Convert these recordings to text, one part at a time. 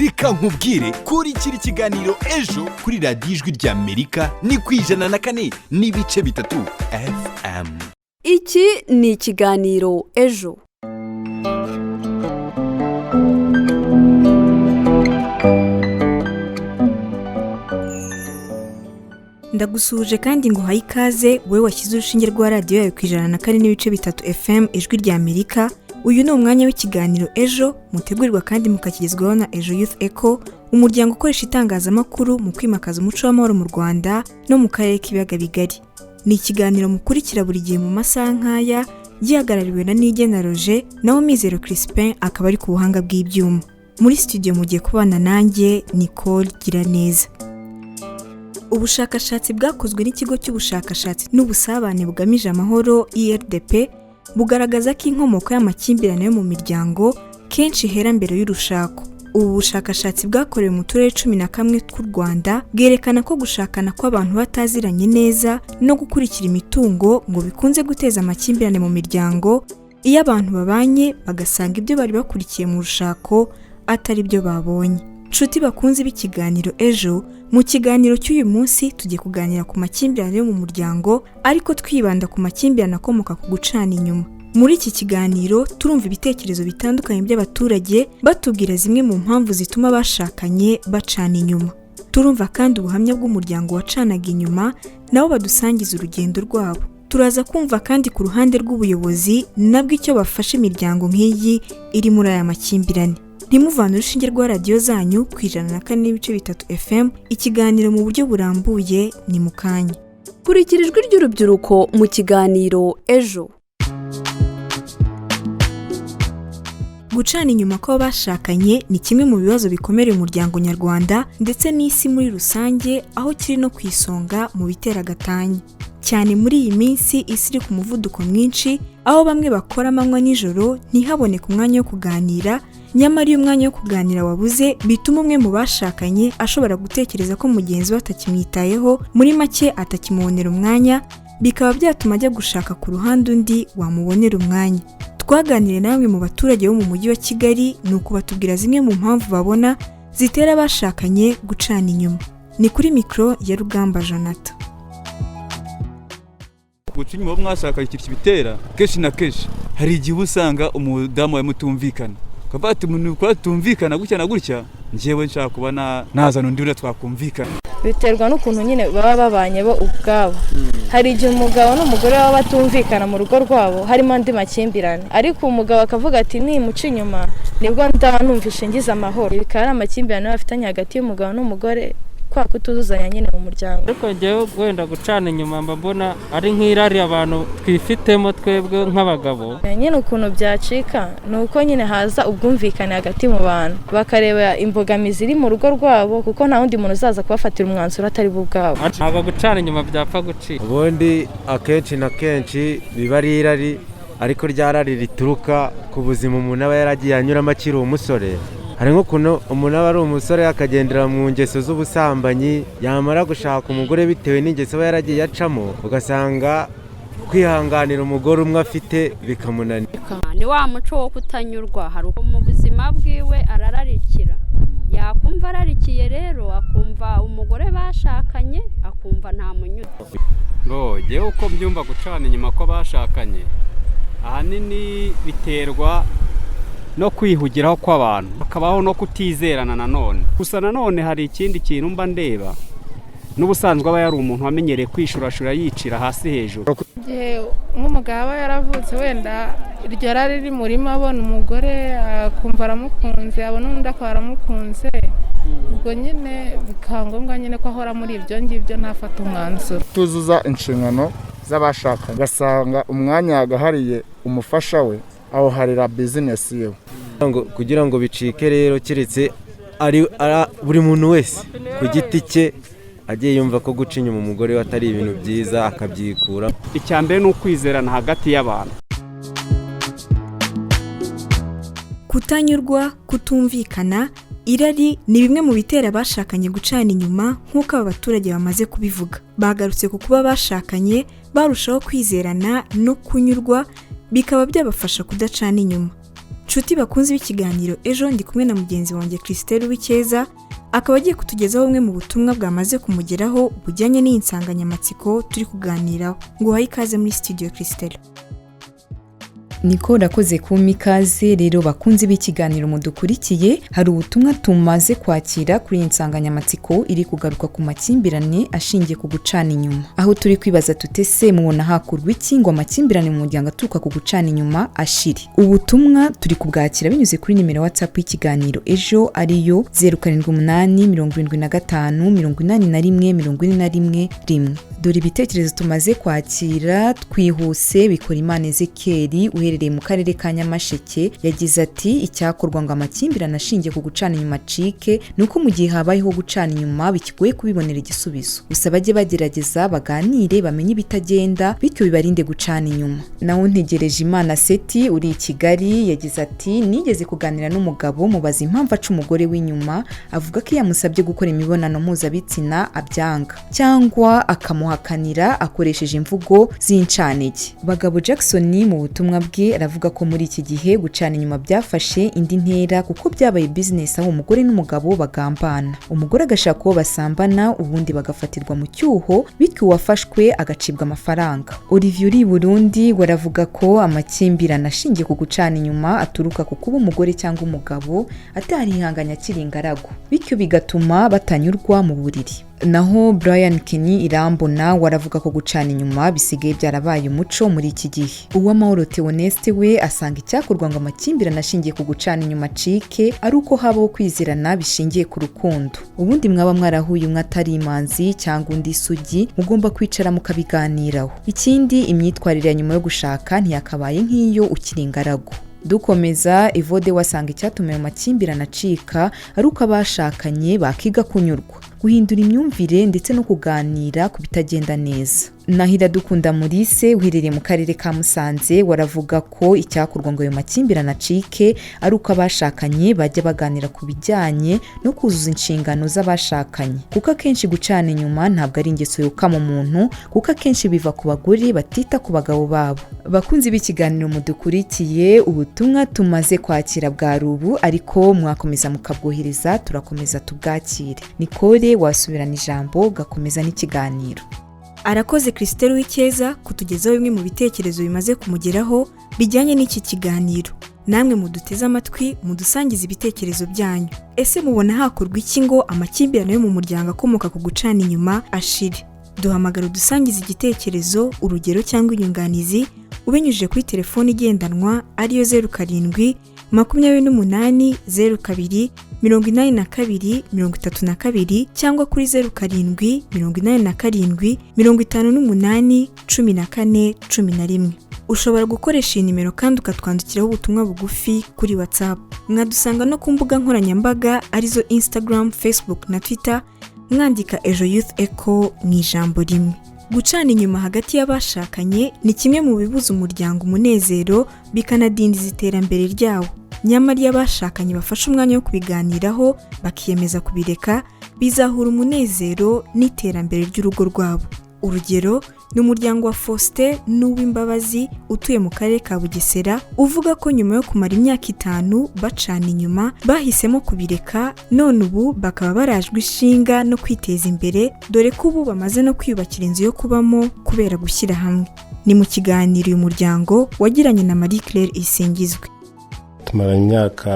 Reka nkubwire, kurikira ikiganiro Ejo kuri Radiyo Ijwi ry'Amerika, ni ku 104.3 FM. Iki ni ikiganiro Ejo. Ndagusuhuje kandi ngo uhaye ikaze wowe washyize urushinge rwa radiyo yawe ku 104.3 FM Ijwi rya Amerika. Uyu ni umwanya w'ikiganiro Ejo, mutegurirwa kandi mukakigezwaho na Ejo Youth Eco, umuryango ukoresha itangazamakuru mu kwimakaza umuco w'amahoro mu Rwanda no mu karere k'Ibiyaga Bigari. Ni ikiganiro mukurikira buri gihe mu masaha nk'aya, gihagarariwe na Nigena Roger, naho Mizero Crispin akaba ari ku buhanga bw'ibyuma. Muri studio mugiye kubana nanjye Nicole Giraneza. Ubushakashatsi bwakozwe n'ikigo cy'ubushakashatsi n'ubusabane bugamije amahoro IRDP bugaragaza ko inkomoko y'amakimbirane yo mu miryango kenshi ihera mbere y'urushako. Ubu bushakashatsi bwakorewe mu turere 11 tw'u Rwanda bwerekana ko gushakana kw'abantu bataziranye neza no gukurikira imitungo ngo bikunze guteza amakimbirane mu miryango, iyo abantu babanye bagasanga ibyo bari bakurikiye mu rushako atari byo babonye. Nshuti bakunze b'ikiganiro Ejo, mu kiganiro cy'uyu munsi tugiye kuganira ku makimbirane yo mu muryango, ariko twibanda ku makimbirane akomoka ku gucana inyuma. Muri iki kiganiro turumva ibitekerezo bitandukanye by'abaturage batubwira zimwe mu mpamvu zituma abashakanye bacana inyuma. Turumva kandi ubuhamya bw'umuryango wacanaga inyuma, nabo badusangiza urugendo rwabo. Turaza kumva kandi ku ruhande rw'ubuyobozi nabwo icyo bafasha imiryango nk'iyi iri muri aya makimbirane. Ntimuvane urushinge rwa radiyo zanyu ku 104.3 FM, ikiganiro mu buryo burambuye ni mu kanya. Kurikira ijwi ry'urubyiruko mu kiganiro Ejo. Gucana inyuma kw'abashakanye ni kimwe mu bibazo bikomereye umuryango nyarwanda ndetse n'isi muri rusange, aho kiri no ku isonga mu bitera agatanya. Cyane muri iyi minsi isi iri ku muvuduko mwinshi, aho bamwe bakora amanywa nijoro ntihaboneke umwanya wo kuganira. Nyamara iyo umwanya wo kuganira wabuze, bituma umwe mu bashakanye ashobora gutekereza ko mugenzi we atakimwitayeho, muri make atakimubonera umwanya, bikaba byatuma ajya gushaka ku ruhande undi wamubonera umwanya. Twaganiriye na bamwe mu baturage bo mu mujyi wa Kigali, ni uko batubwira zimwe mu mpamvu babona zitera abashakanye gucana inyuma. Ni kuri mikoro ya Rugamba Jonathan. Guca inyuma mwashakanye, ikintu kibitera kenshi na kenshi, hari igihe uba usanga umudamu wawe mutumvikana, ukavuga ati umuntu kuba tutumvikana gutya na gutya, njyewe nshaka kuba nazana undi uriya twakumvikana. Biterwa n'ukuntu nyine baba babanye bo ubwabo. Hari igihe umugabo n'umugore baba batumvikana mu rugo rwabo, harimo andi makimbirane, ariko umugabo akavuga ati nimuca inyuma nibwo ndaba numvishe ngize amahoro. Bikaba ari amakimbirane bafitanye hagati y'umugabo n'umugore, kwa kutuzuzanya nyine mu muryango. Ariko njyewe wenda gucana inyuma mba mbona ari nk'irari abantu twifitemo twebwe nk'abagabo. Nyine ukuntu byacika ni uko nyine haza ubwumvikane hagati mu bantu, bakareba imbogamizi iri mu rugo rwabo, kuko nta wundi muntu uzaza kubafatira umwanzuro atari bo ubwabo. Ntabwo gucana inyuma byapfa gucika. Ubundi akenshi na kenshi biba ari irari, ariko rya rari rituruka ku buzima umuntu aba yaragiye anyuramo akiri umusore. Hari nk'ukuntu umuntu aba ari umusore akagendera mu ngeso z'ubusambanyi, yamara gushaka umugore bitewe n'ingeso aba yaragiye acamo, ugasanga kwihanganira umugore umwe afite bikamunanira. Ni wa muco wo kutanyurwa. Hari uko mu buzima bwiwe arararikira, yakumva ararikiye rero akumva umugore bashakanye akumva nta munyurwa. Ngo ngewe uko mbyumva, gucana inyuma kw'abashakanye ahanini biterwa no kwihugiraho kw'abantu, hakabaho no kutizerana nanone. Gusa nanone hari ikindi kintu mba ndeba, n'ubusanzwe aba yari umuntu wamenyereye kwishurashura yicira hasi hejuru. Igihe nk'umugabo aba yaravutse, wenda iryo rari riri murima, abona umugore akumva aramukunze, abona undi akaba aramukunze, ubwo nyine bikaba ngombwa nyine ko ahora muri ibyo ngibyo ntafate umwanzuro. Tuzuza inshingano z'abashakanye, ugasanga umwanya yagahariye umufasha we awuharira bizinesi yewe. Kugira ngo bicike rero, keretse ari buri muntu wese ku giti cye agiye yumva ko guca inyuma umugore we atari ibintu byiza, akabyikura. Icya mbere ni ukwizerana hagati y'abantu. Kutanyurwa, kutumvikana, irari ni bimwe mu bitera abashakanye gucana inyuma, nk'uko aba baturage bamaze kubivuga. Bagarutse ku kuba abashakanye barushaho kwizerana no kunyurwa, bikaba byabafasha kudacana inyuma. Nshuti bakunze b'ikiganiro Ejo, ndi kumwe na mugenzi wanjye Christelle Uwicyeza, akaba agiye kutugezaho bumwe mu butumwa bwamaze kumugeraho bujyanye n'iyi nsanganyamatsiko turi kuganiraho. Nguhaye ikaze muri studio, Christelle. Niko urakoze kumpa ikaze. Rero bakunze b'ikiganiro mudukurikiye, hari ubutumwa tumaze kwakira kuri iyi nsanganyamatsiko iri kugaruka ku makimbirane ashingiye ku gucana inyuma, aho turi kwibaza tutese mubona hakorwa iki ngo amakimbirane mu muryango aturuka ku gucana inyuma ashire? Ubutumwa turi kubwakira binyuze kuri nimero WhatsApp y'ikiganiro Ejo, ariyo 0787581411. Dore ibitekerezo tumaze kwakira twihuse. Bikora Imana Ezekeri uherereye mu karere ka Nyamasheke yagize ati: "Icyakorwa ngo amakimbirane ashingiye ku gucana inyuma acike ni uko mu gihe habayeho gucana inyuma bikigoye kubibonera igisubizo, gusa bajye bagerageza baganire, bamenye ibitagenda, bityo bibarinde gucana inyuma." Naho Ntegereje Imana Seti uri i Kigali yagize ati: "Nigeze kuganira n'umugabo mubaza impamvu aca umugore w'inyuma, avuga ko iyo amusabye gukora imibonano mpuzabitsina abyanga cyangwa akamuhakanira akoresheje imvugo z'incanege." Bagabo Jackson mu butumwa bwe aravuga ko muri iki gihe gucana inyuma byafashe indi ntera, kuko byabaye bizinesi, aho umugore n'umugabo bagambana, umugore agashaka uwo basambana, ubundi bagafatirwa mu cyuho, bityo uwafashwe agacibwa amafaranga. Olivier uri i Burundi we aravuga ko amakimbirane ashingiye ku gucana inyuma aturuka ku kuba umugore cyangwa umugabo atarihanganye akiri ingaragu, bityo bigatuma batanyurwa mu buriri. Naho Brian Kenny Irambona we aravuga ko gucana inyuma bisigaye byarabaye umuco muri iki gihe. Uwamahoro Theoneste we asanga icyakorwa ngo amakimbirane ashingiye ku gucana inyuma acike ari uko habaho kwizerana bishingiye ku rukundo. Ubundi mwaba mwarahuye umwe atari imanzi cyangwa undi isugi, mugomba kwicara mukabiganiraho. Ikindi, imyitwarire ya nyuma yo gushaka ntiyakabaye nk'iyo ukiri ingaragu. Dukomeza, Evode wasanga icyatuma ayo makimbirane acika ari uko abashakanye bakiga kunyurwa, guhindura imyumvire ndetse no kuganira ku bitagenda neza. Nahira Dukunda Murise uherereye mu karere ka Musanze waravuga ko icyakorwa ngo ayo makimbirane acike ari uko abashakanye bajya baganira ku bijyanye no kuzuza inshingano z'abashakanye, kuko akenshi gucana inyuma ntabwo ari ingeso yoka mu muntu, kuko akenshi biva ku bagore batita ku bagabo babo. Bakunzi b'ikiganiro mudukurikiye, ubutumwa tumaze kwakira bwa rubu, ariko mwakomeza mukabwohereza, turakomeza tubwakire. Nikore, wasubirana ijambo ugakomeza n'ikiganiro. Arakoze Christelle Uwicyeza kutugezaho bimwe mu bitekerezo bimaze kumugeraho bijyanye n'iki kiganiro. Namwe muduteze amatwi, mudusangize ibitekerezo byanyu. Ese mubona hakorwa iki ngo amakimbirane yo mu muryango akomoka ku gucana inyuma ashire? Duhamagara udusangize igitekerezo, urugero cyangwa inyunganizi ubinyujije kuri telefoni igendanwa ariyo 0728028232 cyangwa kuri 0787581411. Ushobora gukoresha iyi nimero kandi ukatwandikiraho ubutumwa bugufi kuri WhatsApp. Mwadusanga no ku mbuga nkoranyambaga arizo Instagram, Facebook na Twitter, mwandika Ejo Youth Echo mu ijambo rimwe. Gucana inyuma hagati y'abashakanye ni kimwe mu bibuza umuryango umunezero, bikanadindiza iterambere ryawo. Nyamara iyo abashakanye bafashe umwanya wo kubiganiraho bakiyemeza kubireka, bizahura umunezero n'iterambere ry'urugo rwabo. Urugero ni umuryango wa Faustin n'Uwimbabazi utuye mu karere ka Bugesera, uvuga ko nyuma yo kumara imyaka 5 bacana inyuma bahisemo kubireka, none ubu bakaba barajwe ishinga no kwiteza imbere, dore ko ubu bamaze no kwiyubakira inzu yo kubamo kubera gushyira hamwe. Ni mu kiganiro uyu muryango wagiranye na Marie Claire Isingizwe. Tumara imyaka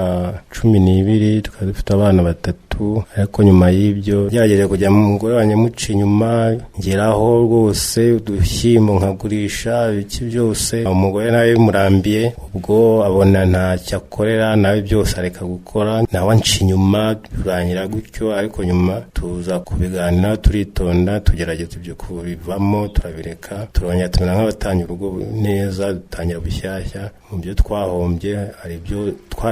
12, tukaba dufite abana 3, ariko nyuma y'ibyo ngerageje kujya mu mugore wanjye muca inyuma, ngeraho rwose udushyimbo nkagurisha ibiki byose, umugore nawe bimurambiye, ubwo abona ntacyo akorera nawe byose areka gukora, nawe anca inyuma, turangira gutyo. Ariko nyuma tuza kubiganira, turitonda, tugerageza ibyo kubivamo, turabireka, turongera tumera nk'abatangira urugo neza, dutangira bushyashya. Mu byo twahombye hari ibyo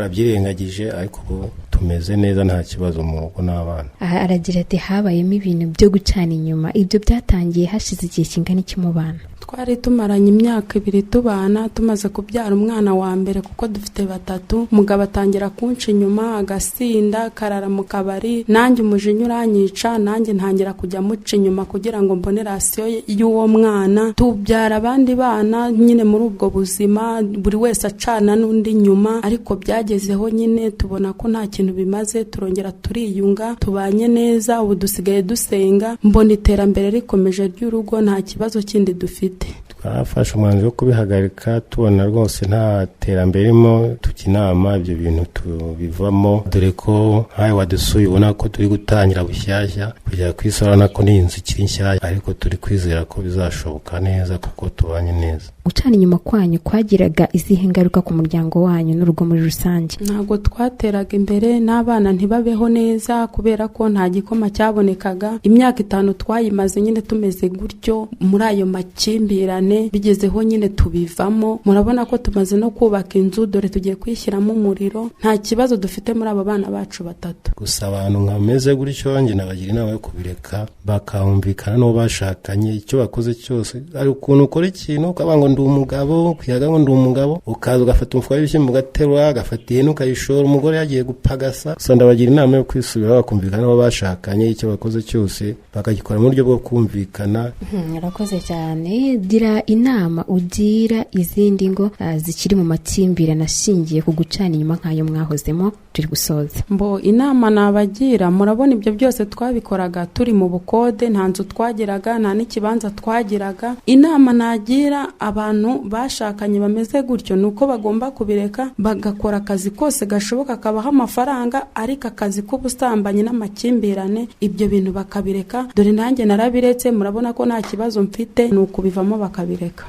twarabyirengagije, ariko ubu tumeze neza, nta kibazo mu rugo n'abana. Aha aragira ati habayemo ibintu byo gucana inyuma, ibyo byatangiye hashize igihe kingana iki mu bana? Twari tumaranye imyaka 2 tubana, tumaze kubyara umwana wa mbere kuko dufite 3. Umugabo atangira kunca inyuma, agasinda, akarara mu kabari, nanjye umujinya uranyica, nanjye ntangira kujya muca inyuma kugira ngo mbone rasiyo y'uwo mwana. Tubyara abandi bana nyine muri ubwo buzima, buri wese acana n'undi nyuma, ariko byagezeho nyine tubona ko nta kintu bimaze, turongera turiyunga, tubanye neza, ubu dusigaye dusenga, mbona iterambere rikomeje ry'urugo, nta kibazo kindi dufite. Twafashe umwanzuro wo kubihagarika, tubona rwose nta terambere ririmo, tujya inama ibyo bintu tubivamo, dore ko nkawe wadusuye ubona ko turi gutangira bushyashya kugera ku isi, urabona ko n'iyi nzu ikiri nshyashya, ariko turi kwizera ko bizashoboka neza kuko tubanye neza. Gucana inyuma kwanyu kwagiraga izihe ngaruka ku muryango wanyu n'urugo muri rusange? Ntabwo twateraga imbere, n'abana ntibabeho neza kubera ko nta gikoma cyabonekaga. Imyaka 5 twayimaze nyine tumeze gutyo muri ayo makimbirane, bigezeho nyine tubivamo. Murabona ko tumaze no kubaka inzu, dore tugiye kwishyiramo umuriro, nta kibazo dufite muri aba bana bacu 3. Gusa abantu nkameze gutyo njye nabagira inama yo kubireka, bakumvikana n'uwo bashakanye, icyo bakoze cyose. Ari ukuntu ukora ikintu ukavuga ngo ndi umugabo, ukiyaga ngo ndi umugabo, ukaza ugafata umufuka w'ibishyimbo ugaterura, ugafata ihene ukayishora, umugore yagiye gupagasa. Gusa ndabagira inama yo kwisubiraho, bakumvikana n'uwo bashakanye, icyo bakoze cyose bakagikora mu buryo bwo kumvikana. Urakoze cyane. Gira inama ugira izindi ngo zikiri mu makimbirane ashingiye ku gucana inyuma nk'ayo mwahozemo, turi gusoza. Mbo inama nabagira, murabona ibyo byose twabikoraga turi mu bukode, nta nzu twagiraga, nta n'ikibanza twagiraga. Inama nagira abantu bashakanye bameze gutyo nuko bagomba kubireka, bagakora akazi kose gashoboka kabaha amafaranga, ariko akazi k'ubusambanyi n'amakimbirane ibyo bintu bakabireka. Dore nanjye narabiretse, murabona ko nta kibazo mfite, ni ukubivamo bakabireka.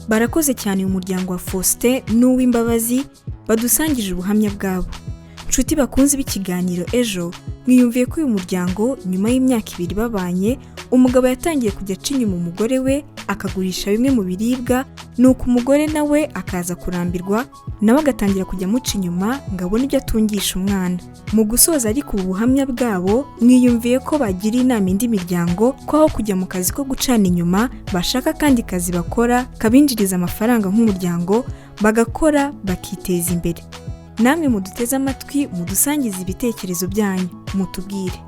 Barakoze cyane uyu muryango wa Faustin n'uw'Imbabazi badusangije ubuhamya bwabo. Nshuti bakunze b'ikiganiro ejo, mwiyumviye ko uyu muryango nyuma y'imyaka 2 babanye, umugabo yatangiye kujya aca inyuma umugore we, akagurisha bimwe mu biribwa, nuko umugore nawe akaza kurambirwa, nawe agatangira kujya amuca inyuma ngo abone ibyo atungisha umwana. Mu gusoza ariko ubu buhamya bwabo, mwiyumviye ko bagira inama indi miryango ko aho kujya mu kazi ko gucana inyuma, bashaka akandi kazi bakora kabinjiriza amafaranga nk'umuryango, bagakora bakiteza imbere. Namwe muduteze amatwi, mudusangize ibitekerezo byanyu, mutubwire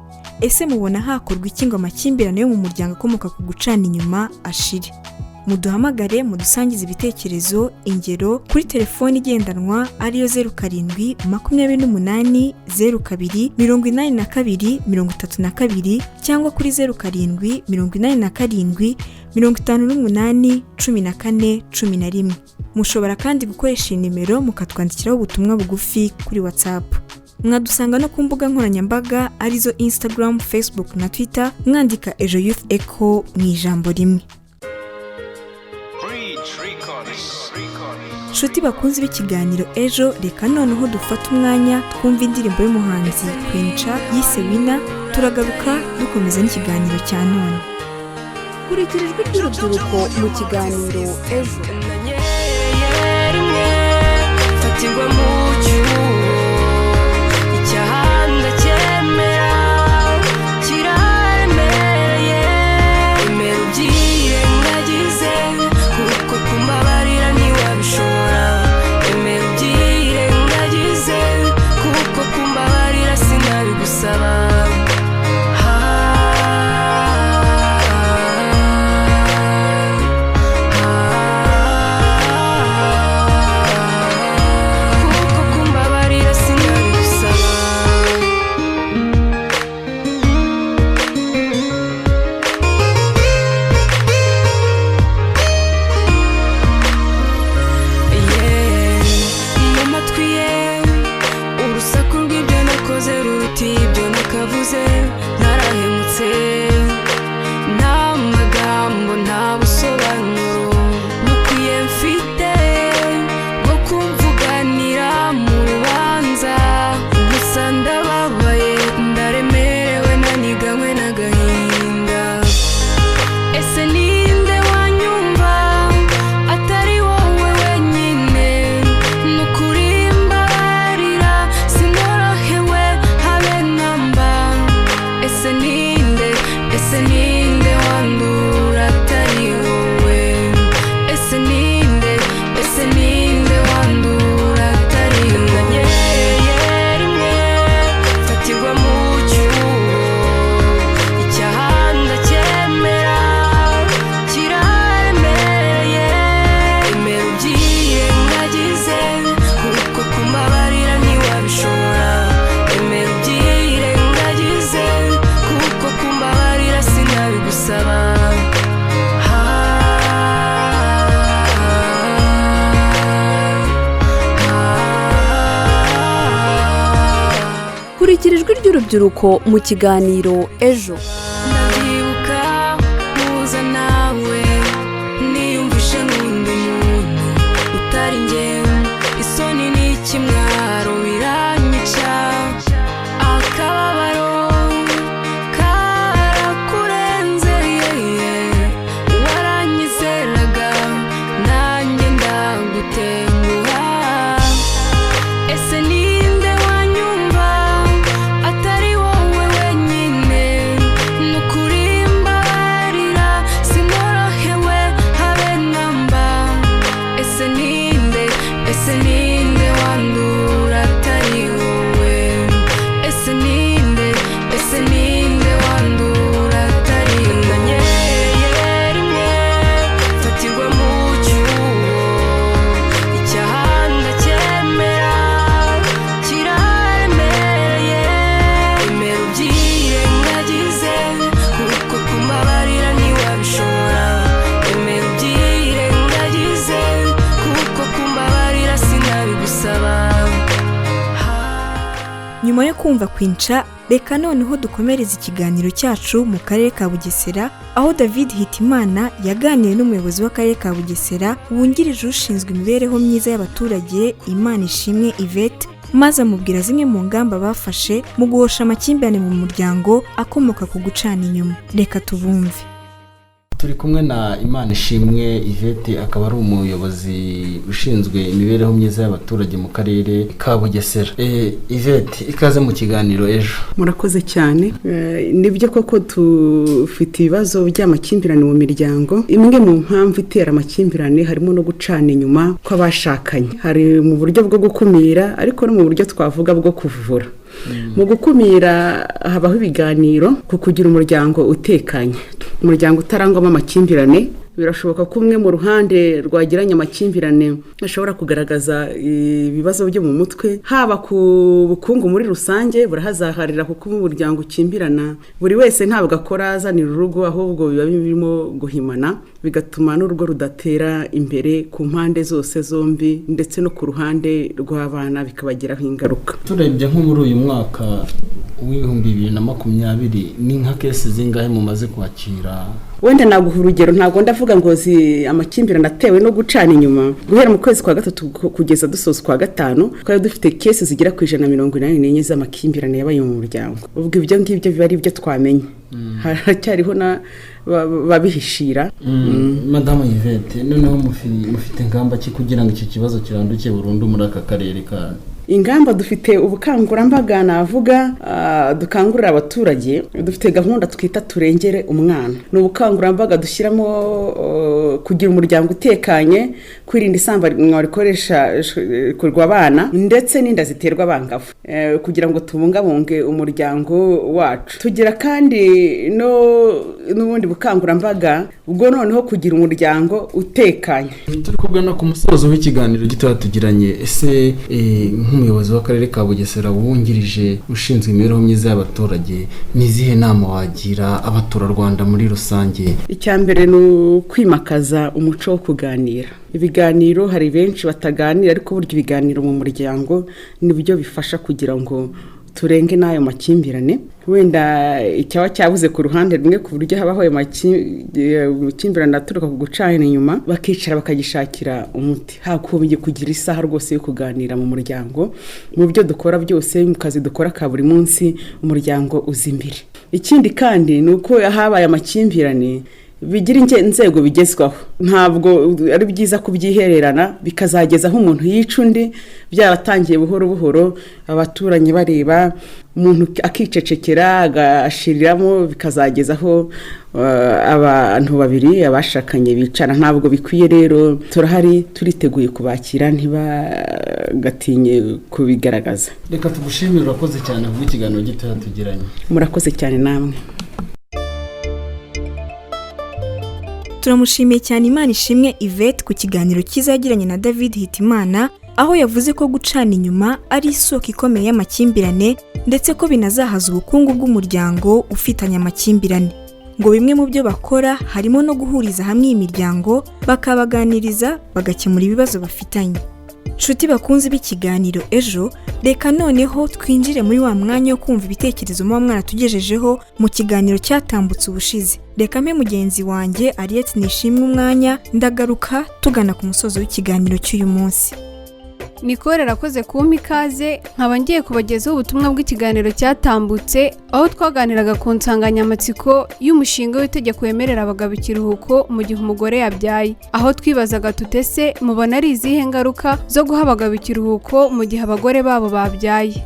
ese mubona hakorwa iki ngo amakimbirane yo mu muryango akomoka ku gucana inyuma ashire? Muduhamagare mudusangize ibitekerezo, ingero kuri telefoni igendanwa ariyo 07 28 02 82 32, cyangwa kuri 07 87 58 14 11. Mushobora kandi gukoresha iyi nimero mukatwandikiraho ubutumwa bugufi kuri WhatsApp. Mwadusanga no ku mbuga nkoranyambaga arizo Instagram, Facebook na Twitter, mwandika Ejo Youth Echo mu ijambo rimwe. Nshuti bakunze b'ikiganiro ejo, reka noneho dufate umwanya twumva indirimbo y'umuhanzi Queen Cha yise Wina, turagaruka dukomeza n'ikiganiro cya none. Kurikira ijwi ry'urubyiruko mu kiganiro ejo. Fatirwa mu cyuho, icyaha ndacyemera kiraremereye, emera ubyirengagize kuko kumbabarira ntiwabishobora, emera ubyirengagize kuko kumbabarira sinabigusaba. Kuko Kurikira ijwi ry'urubyiruko mu kiganiro Ejo. Ndabyibuka muza nawe, niyumvishe nk'undi muntu utari njye. Isoni n'ikimwaro biranyica, akababaro karakurenze, yeye waranyizeraga nanjye ndagutenguha. Ese ninde wanyumva atari wowe wenyine? Nukuri mbabarira, sinorohewe habe namba. Ese ninde, ese ninde wandura atari wowe? Ese ninde, ese ninde wandura atari wowe? Nanyereye rimwe mfatirwa mu cyuho, icyaha ndacyemera kiraremereye. Emera ubyirengagize, kuko kumbabarira ntiwabishobora. Emera ubyirengagize, kuko kumbabarira sinabigusaba. Nyuma yo kumva Kwinca, reka noneho dukomereze ikiganiro cyacu mu karere ka Bugesera, aho David Hitimana yaganiye n'umuyobozi w'akarere ka Bugesera wungirije ushinzwe imibereho myiza y'abaturage, Imana Ishimwe Yvette, maze amubwira zimwe mu ngamba bafashe mu guhosha amakimbirane mu muryango akomoka ku gucana inyuma. Reka tubumve. Turi kumwe na Imana Ishimwe Yvette, akaba ari umuyobozi ushinzwe imibereho myiza y'abaturage mu karere ka Bugesera. Yvette, ikaze mu kiganiro Ejo. Murakoze cyane. Nibyo koko dufite ibibazo by'amakimbirane mu miryango. Imwe mu mpamvu itera amakimbirane harimo no gucana inyuma kw'abashakanye. Hari mu buryo bwo gukumira, ariko no mu buryo twavuga bwo kuvura. Mu gukumira habaho ibiganiro ku kugira umuryango utekanye, umuryango utarangwamo amakimbirane. Birashoboka ko umwe mu ruhande rwagiranye amakimbirane ashobora kugaragaza ibibazo byo mu mutwe, haba ku bukungu muri rusange burahazaharira, kuko umuryango ukimbirana buri wese ntabwo akora azanira urugo, ahubwo biba birimo guhimana, bigatuma n'urugo rudatera imbere ku mpande zose zombi, ndetse no ku ruhande rw'abana bikabagiraho ingaruka. Turebye nko muri uyu mwaka w'2020, ni nka case zingahe mumaze kwakira? Wenda naguha urugero, ntabwo ndavuga ngo amakimbirane atewe no gucana inyuma. Guhera mu kwezi kwa gatatu kugeza dusoza kwa gatanu, twari dufite case zigera ku 184 z'amakimbirane yabaye mu muryango. Ubwo ibyo ngibyo biba ari ibyo twamenye, haracyariho na babihishira. Madamu Yvette, noneho mufite ingamba ki kugira ngo iki kibazo kiranduke burundu muri aka karere ka Ingamba, dufite ubukangurambaga navuga dukangurira abaturage. Dufite gahunda twita Turengere Umwana. Ni ubukangurambaga dushyiramo kugira umuryango utekanye, kwirinda isambanywa rikoresha kurwa abana ndetse n'inda ziterwa abangavu, kugira ngo tubungabunge umuryango wacu. Tugira kandi no n'ubundi bukangurambaga ubwo noneho kugira umuryango utekanye. Turi kugana ku musozo w'ikiganiro gitoya tugiranye. Ese nk'umuyobozi w'akarere ka Bugesera wungirije ushinzwe imibereho myiza y'abaturage, ni izihe nama wagira abaturarwanda muri rusange? Icya mbere ni ukwimakaza umuco wo kuganira. Ibiganiro, hari benshi bataganira, ariko burya ibiganiro mu muryango nibyo bifasha kugira ngo turenge n'ayo makimbirane. Wenda icyaba cyabuze ku ruhande rumwe, ku buryo habaho ayo makimbirane aturuka ku gucana inyuma, bakicara bakagishakira umuti. Hagombye kugira isaha rwose yo kuganira mu muryango. Mu byo dukora byose, mu kazi dukora ka buri munsi, umuryango uza imbere. Ikindi kandi ni uko habaye amakimbirane bigira inzego bigezwaho. Ntabwo ari byiza kubyihererana bikazageza aho umuntu yica undi, byaratangiye buhoro buhoro, abaturanyi bareba, umuntu akicecekera agashiriramo, bikazageza aho abantu babiri abashakanye bicara. Ntabwo bikwiye rero. Turahari, turiteguye kubakira, ntibagatinye kubigaragaza. Reka tugushimire, urakoze cyane kubw'ikiganiro gitoya tugiranye. Murakoze cyane namwe. Turamushimiye cyane Imana Ishimwe Yvette ku kiganiro cyiza yagiranye na David Hitimana, aho yavuze ko gucana inyuma ari isoko ikomeye y'amakimbirane, ndetse ko binazahaza ubukungu bw'umuryango ufitanye amakimbirane. Ngo bimwe mu byo bakora harimo no guhuriza hamwe iyi miryango, bakabaganiriza, bagakemura ibibazo bafitanye. Nshuti bakunze b'ikiganiro Ejo, reka noneho twinjire muri wa mwanya wo kumva ibitekerezo muba mwaratugejejeho mu kiganiro cyatambutse ubushize. Reka mpe mugenzi wanjye Ariette Nishimwe umwanya, ndagaruka tugana ku musozo w'ikiganiro cy'uyu munsi. Nicole arakoze kumpa ikaze, nkaba ngiye kubagezaho ubutumwa bw'ikiganiro cyatambutse, aho twaganiraga ku nsanganyamatsiko y'umushinga w'itegeko wemerera abagabo ikiruhuko mu gihe umugore yabyaye, aho twibazaga tutese mubona ari izihe ngaruka zo guha abagabo ikiruhuko mu gihe abagore babo babyaye.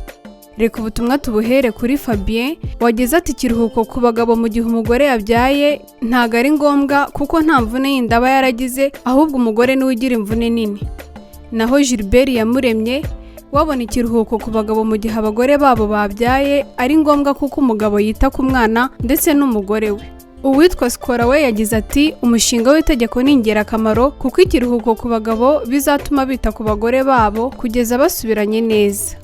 Reka ubutumwa tubuhere kuri Fabien wageze ati ikiruhuko ku bagabo mu gihe umugore yabyaye ntago ari ngombwa kuko nta mvune yindi aba yaragize, ahubwo umugore niwe ugira imvune nini. Naho Gilbert Yamuremye wabona ikiruhuko ku bagabo mu gihe abagore babo babyaye ari ngombwa kuko umugabo yita ku mwana ndetse n'umugore we. Uwitwa Sikora we yagize ati umushinga w'itegeko ni ingirakamaro kuko ikiruhuko ku bagabo bizatuma bita ku bagore babo kugeza basubiranye neza.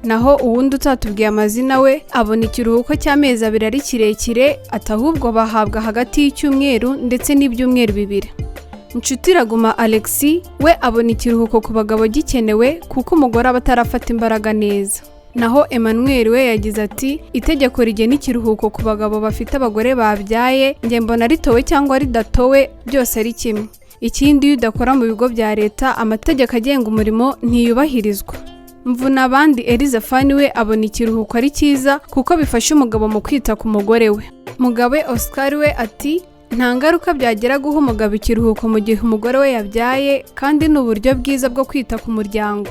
Naho uwundi utatubwiye amazina we abona ikiruhuko cy'amezi 2 ari kirekire, ati ahubwo bahabwa hagati y'icyumweru ndetse n'ibyumweru 2. Inshutiraguma Alexis we abona ikiruhuko ku bagabo gikenewe kuko umugore aba atarafata imbaraga neza. Naho Emmanuel we yagize ati itegeko rigena ikiruhuko ku bagabo bafite abagore babyaye njye mbona ritowe cyangwa ridatowe byose ari kimwe. Ikindi iyo udakora mu bigo bya leta amategeko agenga umurimo ntiyubahirizwa. Mvuna abandi Elizafani we abona ikiruhuko ari cyiza kuko bifasha umugabo mu kwita ku mugore we. Mugabe Oscar we ati nta ngaruka byagira guha umugabo ikiruhuko mu gihe umugore we yabyaye kandi ni uburyo bwiza bwo kwita ku muryango.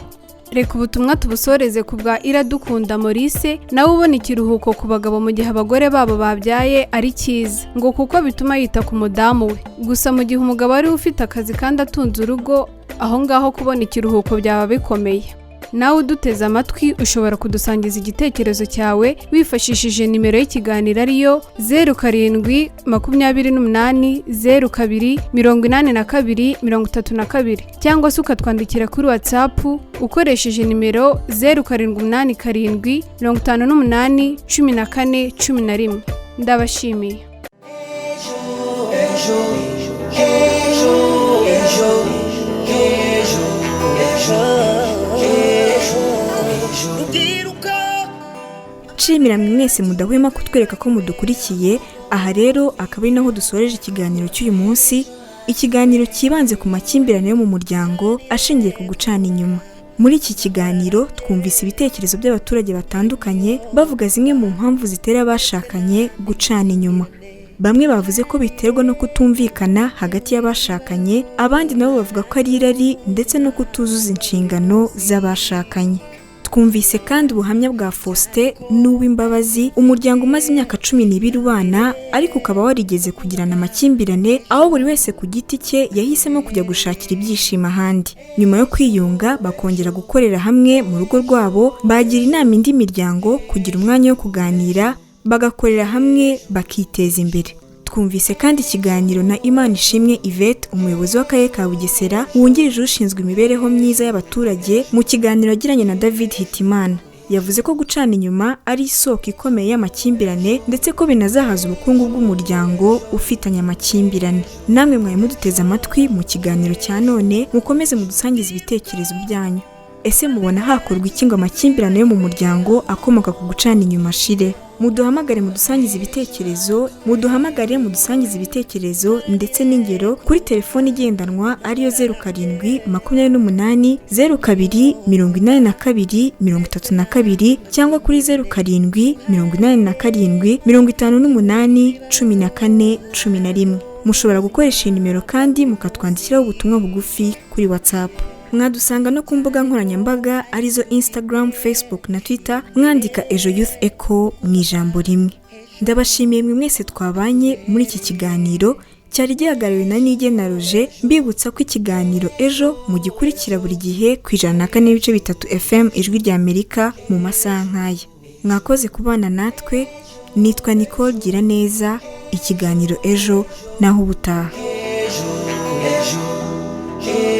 Reka ubutumwa tubusoreze ku bwa Iradukunda Maurice nawe ubona ikiruhuko ku bagabo mu gihe abagore babo babyaye ari cyiza ngo kuko bituma yita ku mudamu we. Gusa mu gihe umugabo ari ufite akazi kandi atunze urugo, aho ngaho kubona ikiruhuko byaba bikomeye. Nawe uduteze amatwi ushobora kudusangiza igitekerezo cyawe wifashishije nimero y'ikiganiro ariyo 07 28 02 82 32, cyangwa se ukatwandikira kuri WhatsApp ukoresheje nimero 0787 58 14 11. Ndabashimiye. Nshimira mwese mudahwema kutwereka ko mudukurikiye. Aha rero akaba ari naho dusoreje ikiganiro cy'uyu munsi, ikiganiro cyibanze ku makimbirane yo mu muryango ashingiye ku gucana inyuma. Muri iki kiganiro twumvise ibitekerezo by'abaturage batandukanye bavuga zimwe mu mpamvu zitera abashakanye gucana inyuma. Bamwe bavuze ko biterwa no kutumvikana hagati y'abashakanye, abandi nabo bavuga ko ari irari ndetse no kutuzuza inshingano z'abashakanye. Twumvise kandi ubuhamya bwa Faustin n'Uwimbabazi, umuryango umaze imyaka 12 ubana ariko ukaba warigeze kugirana amakimbirane, aho buri wese ku giti cye yahisemo kujya gushakira ibyishimo ahandi. Nyuma yo kwiyunga bakongera gukorera hamwe mu rugo rwabo, bagira inama indi miryango kugira umwanya wo kuganira, bagakorera hamwe bakiteza imbere. Twumvise kandi ikiganiro na Imanishimwe Yvette, umuyobozi w'akarere ka Bugesera wungirije ushinzwe imibereho myiza y'abaturage, mu kiganiro yagiranye na David Hitimana. Yavuze ko gucana inyuma ari isoko ikomeye y'amakimbirane ndetse ko binazahaza ubukungu bw'umuryango ufitanye amakimbirane. Namwe mwari muduteze amatwi mu kiganiro cya none, mukomeze mudusangize ibitekerezo byanyu. Ese mubona hakorwa iki ngo amakimbirane yo mu muryango akomoka ku gucana inyuma ashire? Muduhamagare mudusangize ibitekerezo, muduhamagare mudusangize ibitekerezo ndetse n'ingero kuri telefone igendanwa ariyo 07 28 02 82 32 cyangwa kuri 07 87 58 14 11. Mushobora gukoresha iyi nimero kandi mukatwandikiraho ubutumwa bugufi kuri WhatsApp. Mwadusanga no ku mbuga nkoranyambaga arizo Instagram, Facebook na Twitter, mwandika Ejo Youth Echo mu ijambo rimwe. Ndabashimiye mwe mwese twabanye muri iki kiganiro cyari gihagarariwe na Nigena Roger, mbibutsa ko ikiganiro Ejo mugikurikira buri gihe ku 104.3 FM Ijwi rya Amerika mu masaha nk'aya. Mwakoze kubana natwe, nitwa Nicole Giraneza, ikiganiro Ejo naho ubutaha. Ejo, ejo.